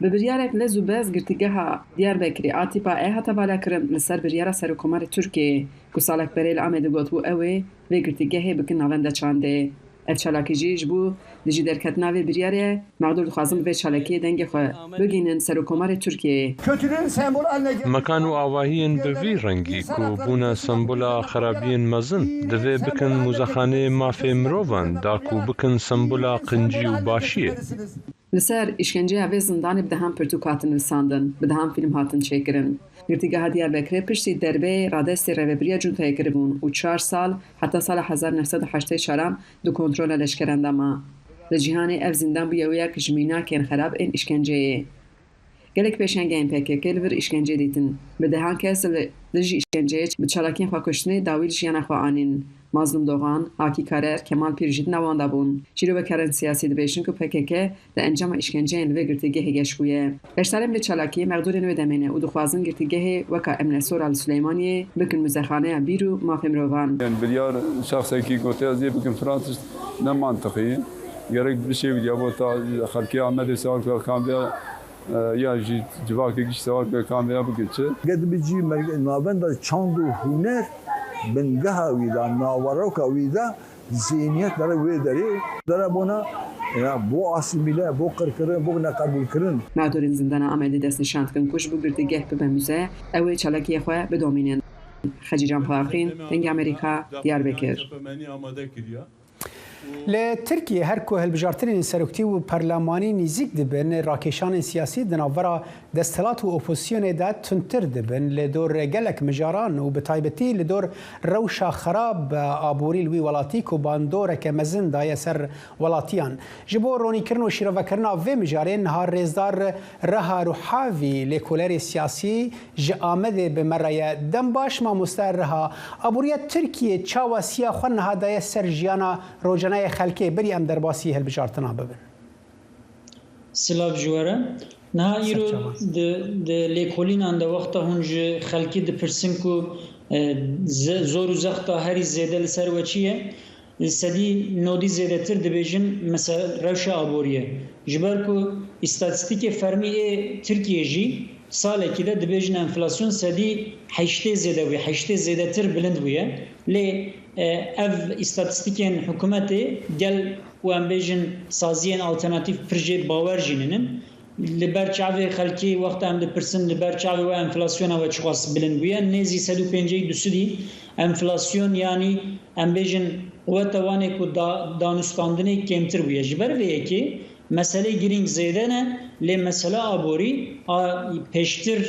Bi biryarek lez û bez girtîgeha Diyarbekirê a tîpa E hate valakirin li ser biryara Serokkomarê Tirkiyeyê ku salek berê li Amedê gotibû ew ê vê girtîgehê bikin navenda çandê. Ev çalakî jî ji bo dijî derketina vê biryarê ye. Mexdûr dixwazin bi vê çalakiyê dengê xwe bigihînin Serokkomarê Tirkiyeyê. Kötülüğün sembolü haline gelen Mekan û avahiyên bi vî rengî ku bûne sembola xerabiyên mezin, divê bikin muzexaneyê mafê mirovan da ku bikin sembola qincî û başiyê. Li ser îşkenceya vê zindanê bi dehan pirtûk hatin nivîsandin, bi dehan fîlm hatin çêkirin. Girtîgeha Diyarbekirê piştî derbeyê radestê rêvebiriya cuntayê kiribûn û çar sal, heta sala hezar neh sed û heştê çaran di kontrola leşkeran de ma. Li cîhanê ev zîndan bûye wêyek ji mînakên xerab ên îşkenceyê. Gelek pêşengehên P K K li vir îşkence dîtin. Bi dehan kes li dijî îşkenceyê bi çalakiyên xwe kuştinê dawî li jiyana xwe anîn. Mazlûm Dogan, Akî Karer, Kemal Pîr jî di nav wan de bûn. Şîrovekarên siyasî dibêjin ku P K K di encama îşkenceyên li vê girtîgehê geş bûye. Beşdarên vê çalakiyê mexdûrên wê demê ne û dixwazin girtîgehê weka Emnesora li Silêmaniyê bikin muzexaneya bîr û mafê mirovan. Em biryar şexsekî gote ez ê bikim filan tişt ne mantiqî ye. Gerek bişêwî ya bo ta xelkê Amedê sewal kir kam vêya, e, ya jî civakê giş sewal kir kam vêya bikin çi. Ged bi cî navenda çand û huner bingeha wî de, naveroka wî de, zîhniyet dere wê derê, dere bona, ya, bo asîmîle, bo qirkirin, bo neqebûlkirin. Mexdûrên zindana Amedê destnîşan dikin ku ji bo girtîgeh bibe muze, ew ê çalakiyê xwe bidomînin. Xecîcan Faxîn, Dengê Amerîka, Diyarbekir. Li Tirkiyê her ku hilbijartinên seroktî û perlemanî nîzîk dibin, rakêşanên siyasî di navbera desthilat û opozisyonê de tundtir dibin. Li dor gelek mijaran û bi taybetî li dor rewşa xerab aborî li wî welatî ku bandoreke mezin daye ser welatiyan. Ji bo ronîkirin û şîrovekirina vê mijarê niha rêzdar Reha Ruhavî, lêkolerê siyasî ji Amedê bi me re ye. Dem baş mamoste Reha. Aboriya Tirkiyê çawa siya xwe niha daye ser jiyana rojane ya xelkê? Berî em derbasî hilbijartina bibin. Silav ji we re. Niha îro di, di lêkolînan de wexta hûn ji xelkê dipirsin ku, e, ze-, zor û zexta herî zêde li ser we çi ye? Sedî nodî zêdetir dibêjin, mesela rewşa aboriyê. Ji ber ku îstatîstîkê fermî ê Tirkiyê jî salekî de dibêjin enflasyon sedî heştê zêde bûye, heştê zêdetir bilind bûye. Lê, e, ev îstatîstîkên hikûmetê gel û em bêjin saziyên alternatîf pir jê bawer jî nînin. Li ber çavê xelkê wexta em dipirsin, li ber çavê we enflasyona we çiqas bilind bûye? Nêzî sed û pêncî du sidî enflasyon, yanî em bêjin quweta wanê ku da-, danûstandinê kêmtir bûye. Ji ber vê yekê meselê girîng zêde ne, lê mesela aborî a pêştir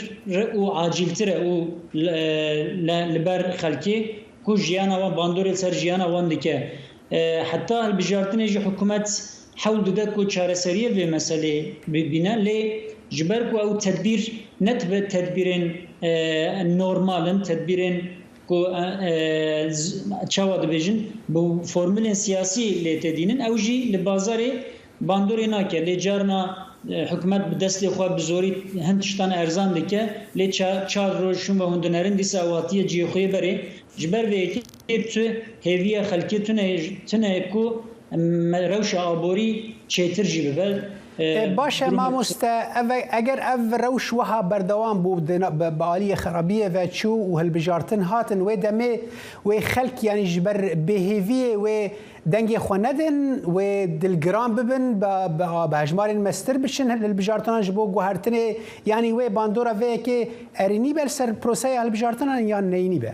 û acîltir e û li, li, li ber xelkê ku jiyana wan, bandorê li ser jiyana wan dike. E, heta hilbijartinê jî hikûmet hewl dide ku çareseriyê vê meselê bibîne, lê ji ber ku ew tedbîr ne tibe tedbîrên, e, normal in, tedbîrên, ku, e, e, z-, çawa dibêjin, bi formulên siyasî lê tê dînin, ew jî li bazarê bandorê nake. Lê carna, e, hikûmet bi destê xwe bi zorî hin tiştan erzan dike, lê ça-, çar roj şûn ve hûn dinerin, dîsa ew hatiye cihê xwe yê berê. Ji ber vê yekê tu hêviya xelkê tune, tune ku me-, rewşa aborî çêtir jî bibe. E, E, baş e, durum- mamoste, ev, eger ev rewş wiha berdewam bû, di na-, bi, bi aliyê xerabiyê ve çû û hilbijartin hatin, wê demê wê xelk, yanî ji ber bêhêviyê wê dengê xwe nedin, wê dilgiran bibin, bi, bi, bi hejmarên mestir biçin hilbijartinan ji bo guhertinê, yanî wê bandora vê yekê erênî be li ser proseya hilbijartinan yan neyînî be?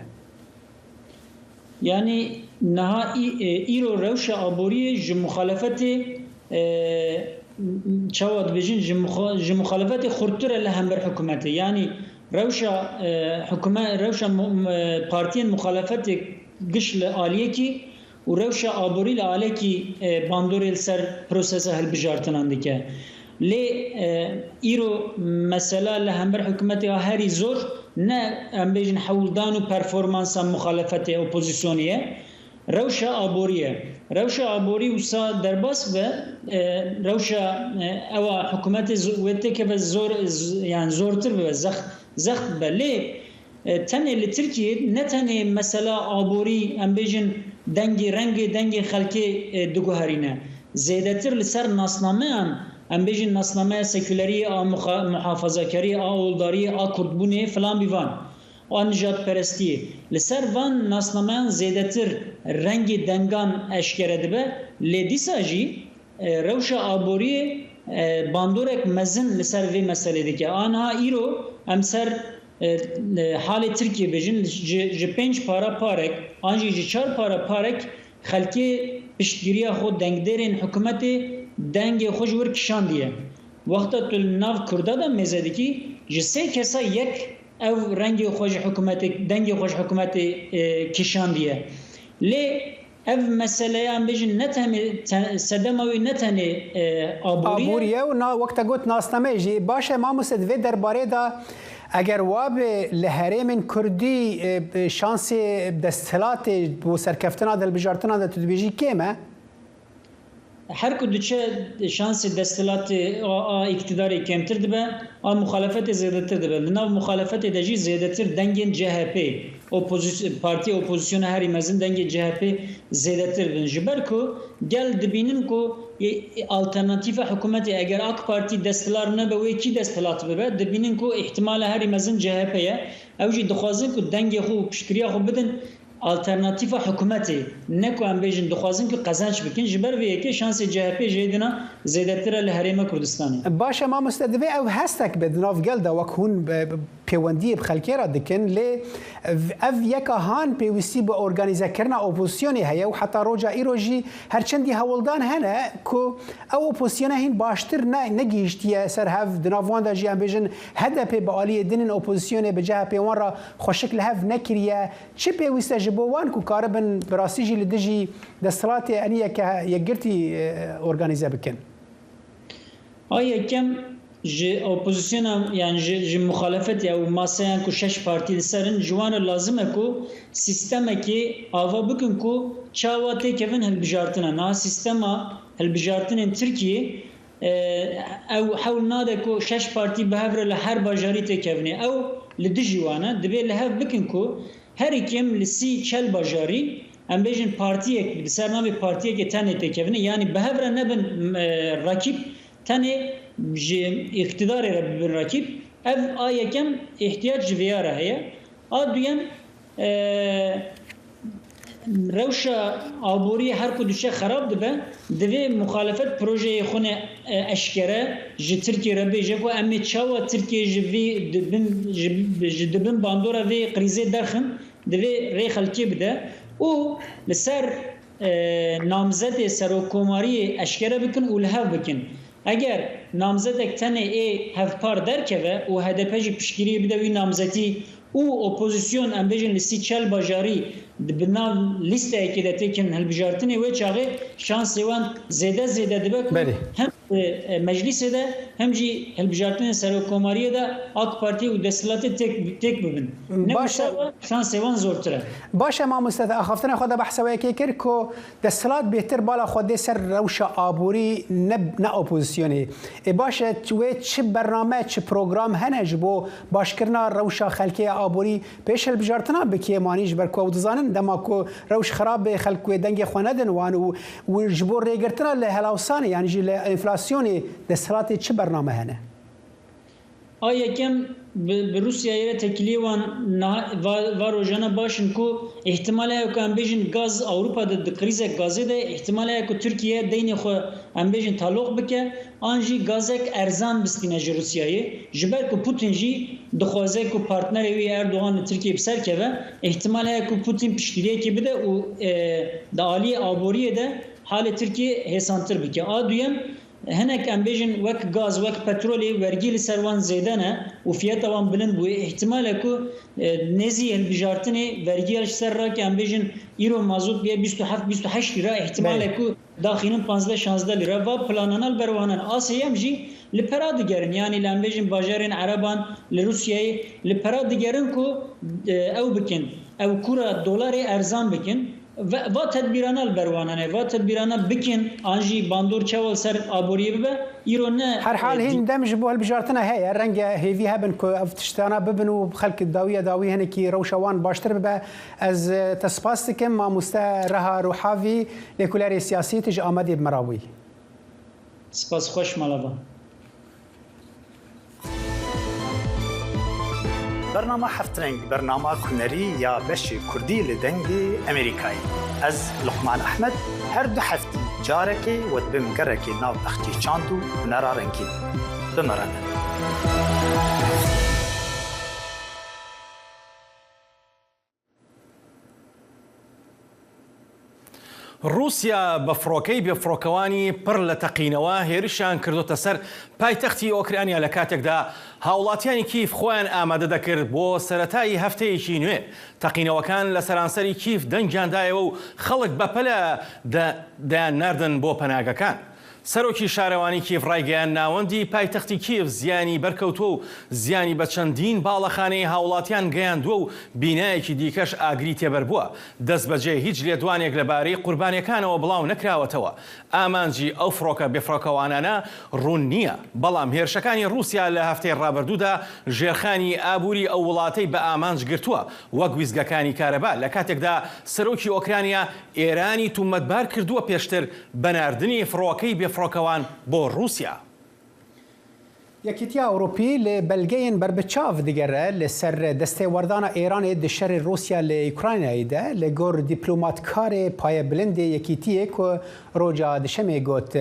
Yanî niha î-, e, îro rewşa aboriyê ji muxalefetê, e, çawa dibêjin, ji muxa-, ji muxalefetê xurttir e li hember hikûmetê. Yanî rewşa, e, hikûme-, rewşa mu-, e, partiyên muxalefetê giş li aliyekî û rewşa aborî li alekî, e, bandorê li ser prosesa hilbijartinan dike. Lê, e, îro mesela li hember hikûmetê a herî zor ne, em bêjin, hewldan û performansa muxalefetê, opozisyonê ye. Rewşa aborî ye. Rewşa aborî wisa derbas be, e, rewşa, e, ewa hikûmetê zo-, wê têkeve zor, z-, yani zortir bibe, zext, zext bibe. Lê, e, tenê li Tirkiyê ne tenê mesela aborî, em bêjin, dengê, rengê, dengê xelkê, e, diguherîne. Zêdetir li ser nasnameyan, em bêjin, nasnameya sekuleriyê a muxa-, muhafazakariyê, a oldariyê, a kurdbûnê filan bîvan, a nijadperestiyê. Li ser van nasnameyan zêdetir rengê dengan eşkere dibe, lê dîsa jî, e, rewşa aboriyê, e, bandorek mezin li ser vê meselê dike. A niha îro em ser, e, e, halê Tirkiyê bêjin, ji, ji pênc para parek, an jî ji çar para parek xelkê piştgiriya xwe, dengdêrên hikûmetê dengê xwe ji wir kişandiye. Wexta tu li nav Kurda de mêze dikî, ji sê kesa yek ev rengê xwe ji hikûmetê, dengê xwe ji hikûmetê, e, kişandiye. Lê ev meseleya, em bêjin, ne tenê, te-, sedema wî ne tenê, e, aborî ye. Aborî ye û na-, wek te got, nasname jî. Baş e, mamoste, di vê derbarê de eger wabe li herêmên Kurdî, e, e, şansê desthilatê bo serkeftina di hilbijartinan de tu dibêjî kêm e? Her ku diçe şansê desthilatê a, a îktidarê kêmtir dibe, a muxalefetê zêdetir dibe. Li nav muxalefetê de jî zêdetir dengên C H P, opozîs-, partiya opozisyona herî mezin dengên C H P zêdetir dibin. Ji ber ku gel dibînin ku, e, alternatîfa hikûmetê eger AK Partî desthilat nebe, wê kî desthilat bibe? Dibînin ku îhtimala herî mezin C H P ye. Ew jî dixwazin ku dengê xwe û piştgiriya xwe bidin alternatîfa hikûmetê, ne ku em bêjin dixwazin ku qezenç bikin. Ji ber vê yekê şansê C H P jê dina zêdetir e li Herêma Kurdistanê. Baş e, mamoste, divê ew hestek be di nav gel de, wek hûn be, pêwendiyê bi xelkê re dikin, lê ev, ev yeka han pêwîstî bi organîzekirina opozisyonê heye û heta roja îro jî her çendî hewldan hene ku ew opozisyona hîn baştir ne, negihîştiye ser hev. Di nav wan de jî, em bêjin, H D P bi aliyê din in, opozisyonê bi C H P wan re xweşik li hev nekiriye. Çi pêwîst e ji bo wan ku karibin bi rastî jî li dijî desthilatê enî yeke yekgirtî, e, organîze bikin? A yekem, ji opozisyona, yani ji, ji muxalefetê ew maseyan ku şeş partî li ser in, ji wan re lazim e ku sîstemekê ava bikin ku çawa têkevin hilbijartina. Niha sîstema hilbijartinên Tirkiyê, e, ew hewl nade ku şeş partî bi hev re li her bajarî têkevine. Ew li dijî wan e. Divê li hev bikin ku herî kêm li sî çel bajarî, em bêjin, partiyek, bi ser navê partiyekê tenê têkevine. Yanî bi hev re nebin, e, rakîb, tenê ji îqtidarê re bibin rakîb. Ev a yekem îhtiyac ji vêya re heye. A duyem, e, rewşa aboriyê her ku diçe xerab dibe, divê muxalefet projeyê xwe ne, e, eşkere ji Tirkiyê re bêje ku em ê çawa Tirkiye ji vî dibin, ji, ji dibin bandora vê krîzê derxin, divê rê xelkê bide û li ser, e, namzetê serokkomariyê eşkere bikin û li hev bikin. Eger namzetek tenê ê hevpar derkeve û H D P jî piştgiriyê bide wî namzetî û opozîsyon, em bêjin, li sî çel bajarî di bi nav lîsteyekê de têkin hilbijartinê, wê çaxê şansê wan zêde zêde dibe ku Belê. hem e, e, meclîsê de hem jî hilbijartinên serokkomariyê de AK Partî û desthilatê têk, têk bibin. Ne Baş e. Wisa be, şansê wan zortir e. Baş e mamoste, te axaftina xwe de behsa wê yekê kir ku desthilat bêhtir bala xwe dê ser rewşa aborî ne, ne opozisyonê. Ê baş e, wê çi bername, çi program hene ji bo başkirina rewşa xelkê ya aborî pêş hilbijartina bi kêmanî, ji ber ku ew dizanin dema ku rewş xirab bê, xelk wê dengê xwe nedin wan û, û ji bo rêgirtina li helawsanê, yanî jî li enflasyonê desthilatê çi bername hene? A yekem bi, bi Rûsyayê re têkiliyê wan niha-, va, va rojane baş in ku îhtimal heye ku em bêjin gaz Ewropa de di krîzek gazê de, îhtimal heye ku Tirkiye deynê xwe em bêjin taloq bike, an jî gazek erzan bistîne ji Rûsyayê. Ji ber ku Putin jî dixwaze ku partnerê wî Erdogan li Tirkiyê bi ser keve, îhtimal heye ku Putin piştgiriyekê bide û, e, di aliyê aboriyê de halê Tirkiyê hêsantir bike. A duyem, hinek em bêjin wek gaz, wek petrolê vergî li ser wan zêde ne û fiyata wan bilind bûye. Îhtimal e ku, e, nêzî hilbijartinê vergiya ji ser rake em bêjin îro mazot bûye bîst û heft bîst û heşt lîra. Îhtimal e Belê. ku daxînin panzdeh şazdeh lîra. Va planana li ber wan in. A sêyem jî li pera digerin. Yanî li em bêjin bajarên Ereban, li Rûsyayê li pera digerin ku, e, ew bikin. Ew kura dolarê erzan bikin. Ve, va tedbîrana li ber wan hene. Va tedbîrana bikin, an jî bandor çawa li ser aboriyê bibe, îro ne, Her hal e, hîn dî- dem ji bo hilbijartina heye. Renge hêvî hebin ku ev tiştana bibin û xelk dawiya dawî hinekî rewşa wan baştir bibe. Ez, e, te spas dikim, mamoste Reha Ruhavî, lêkolênerê siyasî, tu ji Amedê bi me re bûyî. Spas, xweş mala va. Bernama Heftreng, bernama kunerî ya beşê kurdî li Dengê Emerîkayê. Ez Luqman Ehmed, her du heftî carekê we dibim gerekê nav bexçê çand û hunera rengîn. Bi me re bin. رووسیا بە فڕۆکەی بێفڕۆکەوانی پڕ لە تەقینەوە هێرشیان کردوتە سەر پایتەختی ئۆکرانیا، لە کاتێکدا هاوڵاتیانی کیف خۆیان ئامادە دەکرد بۆ سەرەتای هەفتەیەکی نوێ. تەقینەوەکان لە سەرانسەری کیف دەنگیان دایەوە و خەڵک بەپەلە دە-، دەیان ناردن بۆ پەناگەکان. سەرۆکی شارەوانی کیف ڕایگەیاند، ناوەندی پایتەختی کیف زیانی بەرکەوتووە و زیانی بە چەندین باڵەخانەی هاوڵاتیان گەیاندووە و بینایەکی دیکەش ئاگری تێبەر بووە. دەست بەجێ هیچ لێدوانێک لەبارەی قوربانیەکانەوە بڵاو نەکراوەتەوە. ئامانجی ئەو فڕۆکە بێفڕۆکەوانانە ڕوون نییە، بەڵام هێرشەکانی رووسیا لە هەفتەی ڕابردوودا ژێرخانی ئابووری ئەو وڵاتەی بە ئامانج گرتووە، وەک ویزگەکانی کارەبا، لە کاتێکدا سەرۆکی ئۆکرانیا ئێرانی تومەتبار کردووە پێشتر بە ناردنی فڕۆکەی بێفڕۆکەوان بۆ رووسیا. یەکێتیە ئەوروپی لە بەلگەیەن بەربچاو دەگەڕێ لەسەر دەستێوەردانە ئێرانێ دە شەڕێ رووسیا لە ئوکراینای دە. لە گۆر دیپلۆماتکارێ پایە بلندێ یەکێتیە کو ڕۆژا دشەمێ گوت،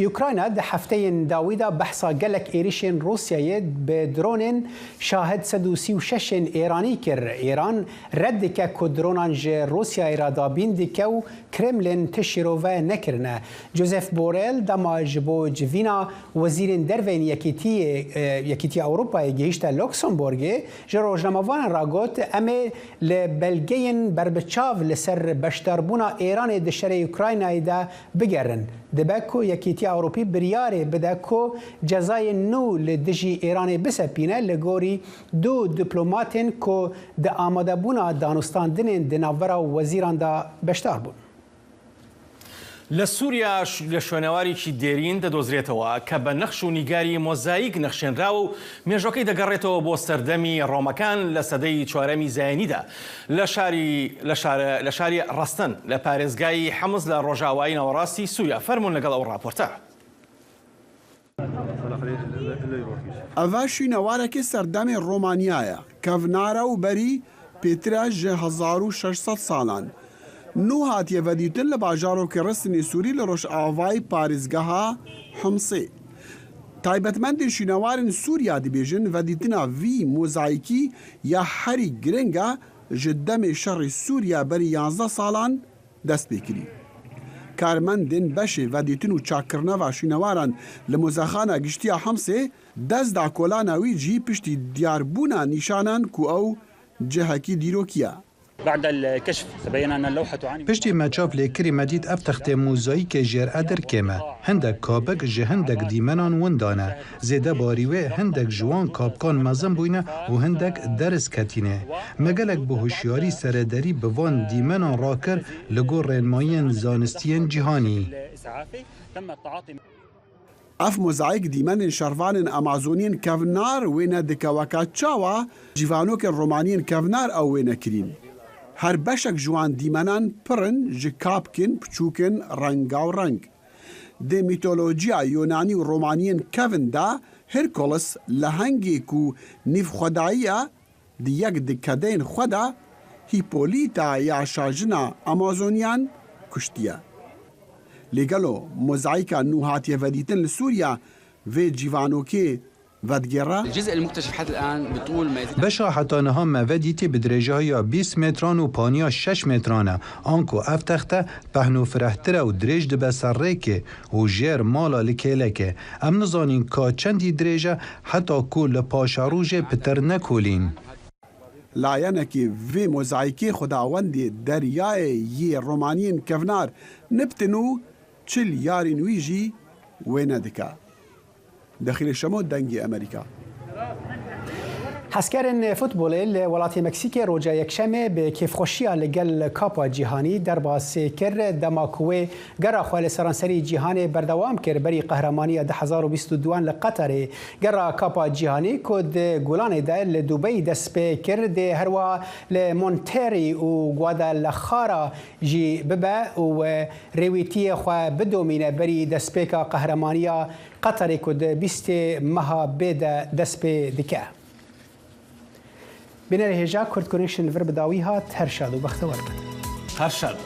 ئوکراینا دە هەفتەیەن داویدا بەحسا گەلەک ئێریشێن رووسیایێ بە درۆنێن شاهد سەد و سی و شەشێن ئێرانی کرد. ئێران رەد دکە کو درۆنان ژێ رووسیای را دابین دکە و کرملین تشیرۆڤە نەکردنە. جوزف بۆرێل دەما ji bo civîna wezîrên derveyên Yekîtiyê, e, Yekîtiya Ewropayê gihîşte Luxembourgê, ji rojnamevanan ra got, em ê li belgeyên berbiçav li ser beşdarbûna Êranê di şerê Ukraynayê de bigerin. Dibe ku Yekîtiya Ewropî biryarê bide ku cezayên nû li dijî Êranê bisepîne, li gorî du diplomatên ku di amadebûna danûstandinên di navbera wezîran de beşdar bûn. لە سووریا ش-، لە شوێنەوارێکی دێرین دەدۆزرێتەوە کە بە نەخش و نیگاری مۆزاییک نەخشێنراوە و مێژووەکەی دەگەڕێتەوە بۆ سەردەمی ڕۆمەکان لە سەدەی چوارەمی زایینیدا. لە شاری، لە شارە، لە شاری ڕەستەن، لە پارێزگای حەمز لە ڕۆژاوایی ناوەڕاستی سووریا. فەرموون لەگەڵ ئەو ڕاپۆرتە. Eva şînewarekê serdemê Romanya ye. Kevnare û berî pêtir e ji hezar û şeş sed salan. Nû hatiye vedîtin li bajarokê Resinê Sûrî li rojavayê parêzgeha Himsê. Taybetmendên şînewarên Sûriya dibêjin, vedîtina vî mozayîkî ya herî giring e ji demê şerê Sûriya berî yanzdeh salan dest pê kirî. Karmendên beşê vedîtin û çakkirina va şînewaran li Muzexana Giştî ya Himsê dest da kolana wî cihî piştî diyarbûna nîşanan ku ew cihekî dîrokî ye. بعد الكشف تبين أن اللوحة تعاني من Piştî me çav lê kirî me dît ev textê mozayîkê jêr edirkê me. Hindek kabik ji hindek dîmenan winda ne. Zêde barî wê hindek ji wan kabkan mezin bûyne û hindek deriz ketîne. Me gelek bi hişyarî serederî bi van dîmenan rakir li gor rênmayiyên zanistiyên cîhanî. الإسعافي تم التعاطي Ev mozayîk dîmenên şervanên Amazoniyên kevnar wêne dike weka çawa cîvanokên romaniyên kevnar ew wêne kirîn. Her beşek ji wan dîmenan pir in ji kabkên piçûkên rengaw reng. Di mîtolojiya Yonanî û Romaniyên kevin de Herkules lehengê ku nîvxwedayî ye, di yek di kedeyên xwe de Hîpolîta ya şajina Amazoniyan kuştiye. Lê gelo mozayîka nû hatiye vedîtin li Sûriya vê cîvanokê vedigêre? الجزء المكتشف حتى الآن بطول ما يزيد Beşa heta niha me vedîtî bi dirêjahiya bîst metran û paniya şeş metran e. Anku ev texte pehn û firehtir e û dirêj dibe ser rêkê û jêr mala li kêlekê. Em nizanîn ka çendî dirêj e heta ku li paşerojê pitir nekolîn. Layenekî vê mozayîkê xwedawendê deryayê yê romaniyên kevnar niptin û çil yarên wî jî wêne dike. Dexîlê Şemo, Dengê Emerîka. Hezkerên futbolê li welatê Meksîkê roja Yekşemê bi kêfxweşiya li gel Kapa Cîhanî derbasê kir, dema ku wê gera xwe li seranserî cîhanê berdewam kir berî qehramaniya du hezar û bîst û duan li Qeterê. Gera Kapa Cîhanî ku di Gulanê de li Dubeyî dest pê kir, dê herwiha li Monterrey û Guadalajara jî bibe û rêwîtiyê xwe bidomîne berî destpêka qehramaniya Qeterê ku di bîstê meha bê de dest pê dike. Bînerê hêja, Kurd Connection li vir bi dawî hat. Her şad û bextewar bin. Her şad.